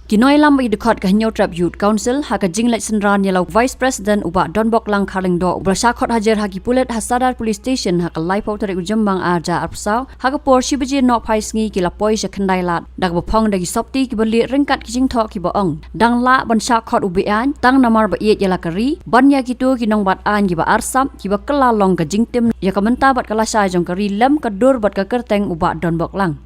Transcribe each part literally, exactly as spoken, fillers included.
Ki nongïalam bad ki dkhot ka Hynñiewtrep Youth Council ha ka jingleit synran ïa la u Vice President u Bah Donboklang Kharlyngdoh, uba la shah khot hajir ha ki pulit ha Sadar Police Station ha ka laiphew tarik u Jymmang arhajar arphew saw, ha ka por shi baje nohphai sngi ki la poi sha Khyndailad, da kaba phong da ki sopti kiba lieh ryngkat ki jingthoh kiba ong dang lah ban shah khot u beaiñ tang namar ba ïeit ïa la ka ri ban ïa kito ki nongbat aiñ kiba arsap, kiba kylla long ka jingtim ïa ka bynta bad ka lashai jong ka ri lem ka dur bad ka kyrteng u Bah Donboklang.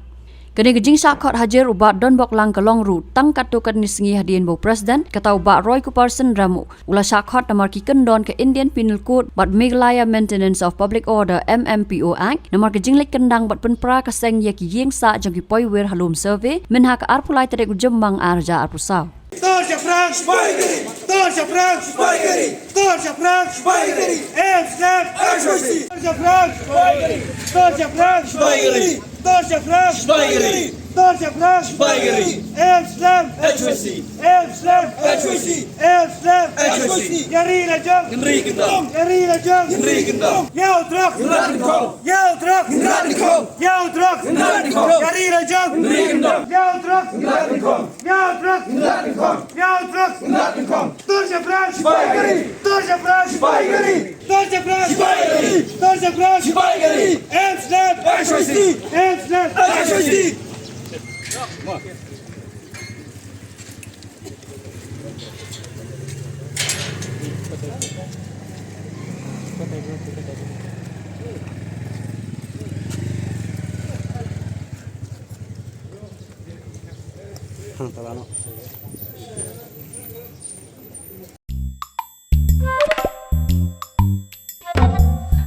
Kane ka jingshah khot hajir u Bah Donboklang ka long ruh tang katto katne sngi hadien ba u President, kata u Bah Roycupar Synrem, u la shah khot namar ki kyndon ka Indian Penal Code bad Meghalaya Maintenance of Public Order, M M P O Act, namar ka jingleit kyndang bad pynpra ka seng ïa ki ïing sah jong ki poiwir ha Lum Survey mynha ka arphew lai tarik u Jymmang arhajar arphew saw. Tor Shaphrang! Sipai gari! Tor Shaphrang! Sipai gari! Tor Shaphrang! Sipai gari! M Slam! H Y C! Tor Shaphrang! Sipai gari! Tor Shaphrang! Sipai gari! Tor Shaphrang! Sipai gari! Tor Shaphrang! Sipai gari! M Slam! H Y C! M Slam! H Y C! M Slam! H Y C! Ïa ri la jong! Ngin ri kyndong! Ïa ri la jong! Ngin ri kyndong! Ïa u drok! Ngin ri kyndong! Ïa u drok! Ngin ri kyndong! Ïa u drok! Ngin ri kyndong! Ïa ri la jong! Ngin ri kyndong! Ïa u drok! Ngin ri kyndong! Ïa u drok! Ngin ri kyndong! Ïa u drok! Ngin ri kyndong! Tor Shaphrang! Sipai gari! Tor Shaphrang! Sipai gari! Tor Shaphrang! Sipai gari! Tor Shaphrang! Sipai gari! M Slam! H Y C! M Slam! H Y C! Hang talano.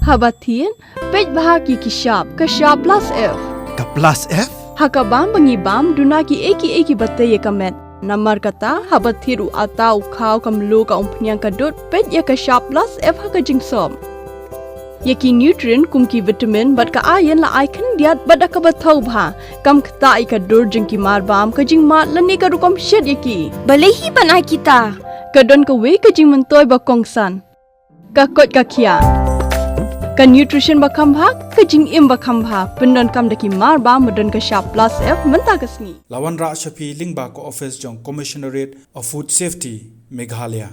Haba thied, peit bha ïa ki shap, ka shap plus F. Ka plus F? Ha ka bam ba ngi bam, duna kiei kiei kiba tei ïa ka met. Namar kata, haba thied u atta, u khaw, ka mluh, ka umphniang, ka dud, peit ïa ka shap plus F ha ka jingsop. Ïa ki nutrient kum ki vitamin bad ka iron la ai khyndiat bad da kaba thaw bha. Kam ktah ïa ka dur jong ki marbam, ka jingmad lane ka rukom shet ïa ki. Balei hi ban ai kita? Ka don kawei ka jingmyntoi ba kongsan. Ka koit ka khiah. Ka nutrition ba kham bha, ka jingim ba kham bha. Pyndonkam da ki marbam ba don ka shap plus F mynta ka sngi. La wanrah sha phi lyngba ka office jong Commissionerate of Food Safety, Meghalaya.